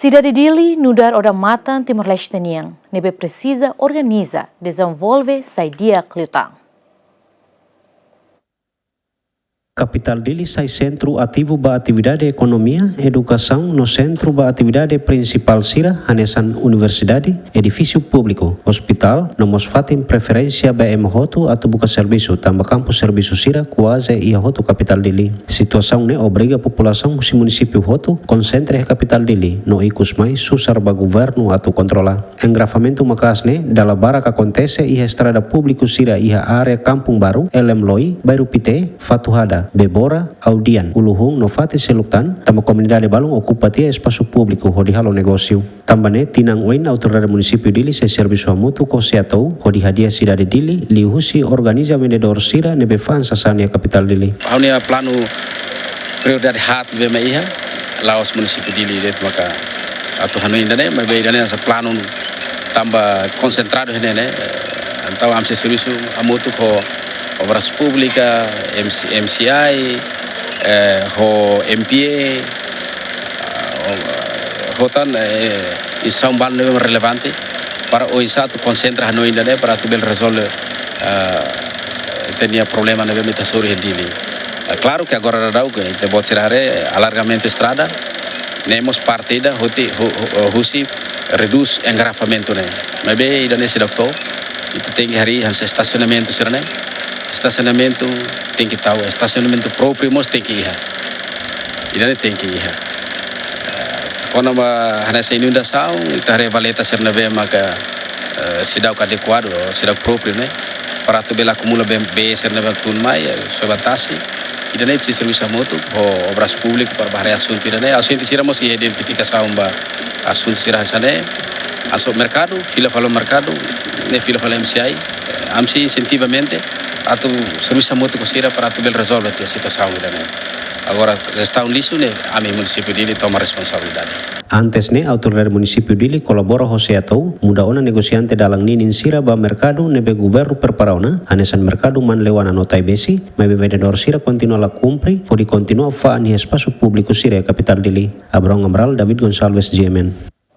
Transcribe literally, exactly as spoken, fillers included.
Sidade Dili nu'udar odamatan Timor-Leste nian, ne'ebé presiza organiza, dezenvolve sai di'ak liután. Kapitál Dili sai sentru ativu ba atividade ekonomia, edukasaun no sentru ba atividade prinsipál sira hanesan universidade, edifísiu públiku, ospitál, no mós fatin preferénsia B M hotu atu buka servisu, tanba kampu servisu sira kuaze iha hotu kapitál Dili. Situasaun ne'e obriga populasaun husi munisípiu hotu konsentra iha kapitál Dili, no ikus mai susar ba governu atu kontrola. Engarrafamentu maka'as ne'e dala barak akontese iha estrada públiku sira iha área Kampung Baru, Elem Loi, Bairru Pite, Fatuhada, Bebora, Audian, Uluhun no fatin seluk tan, tanba komunidade balun okupa tiha espasu públiku hodi halo negósiu. Tanba ne'e, tinan oin Autoridade Munisípiu Dili sei servisu hamutuk ho SEATOU hodi hadi'a sidade Dili, liuhusi organiza vendedór sira ne'ebé fa'an sasán iha kapitál Dili. Ha'u-nia planu prioridade haat ne'ebé mak iha, la'ós munisípiu Dili de'it maka atu hanoin ida-ne'e, maibé ida-ne'e hanesan planu tanba konsentradu iha ne'e ne'e. Entaun ami sei servisu hamutuk ho Obras Públikas, M C, M C I, eh, ho M P A, ah, ho, ho tan, eh, instituisaun balun ne'ebé relevante para oinsá atu konsentra hanoin ida-ne'e para atu bele rezolve, ah, ita-nia problema ne'ebé mak ita hasoru iha Dili. Ah, klaru ke agora daudaun ke ita-boot sira haree alargamentu estrada, ne'e mós parte ida hoti, hu-, hu-, husi redús engarrafamentu ne'e. Maibé ida-ne'e seidauk to'o, ita tenke harii hanesan estasionamentu sira-ne'e. Estasionamentu tenke tau, estasionamentu própriu mós tenke iha. Ida-ne'e tenke iha. Eh, kona-ba hanesan inundasaun, ita haree valeta sira ne'ebé maka, eh, seidauk adekuadu, seidauk própriu ne'e. Para atu bele akumula bee, bee sira ne'ebé tun mai, eh, soe ba tasi. Ida-ne'e sei servisu hamutuk ho Obras Públikas para bá haree asuntu ida-ne'e. Asuntu sira mós iha identifikasaun ba asuntu sira hanesan ne'e. Hanesan merkadu, fila fali merkadu, ne'e fila fali M C I. Eh, ami sei insentivamente atu servisu hamutuk ho sira para atu bele rezolve tiha situasaun ida-ne'e. Agora, jestaun lixu ne'e, ami munisípiu Dili toma responsabilidade. Antes ne'e, Autoridade Munisípiu Dili kolabora ho SEATOU, muda ona negosiante dalan ninin sira ba merkadu ne'ebé governu prepara ona, hanesan merkadu Manleuana no Taibesi, maibé vendedór sira kontinua la kumpre, hodi kontinua fa'an iha espasu públiku sira iha kapitál Dili. Abraham Amaral, David Gonçalves, G M N.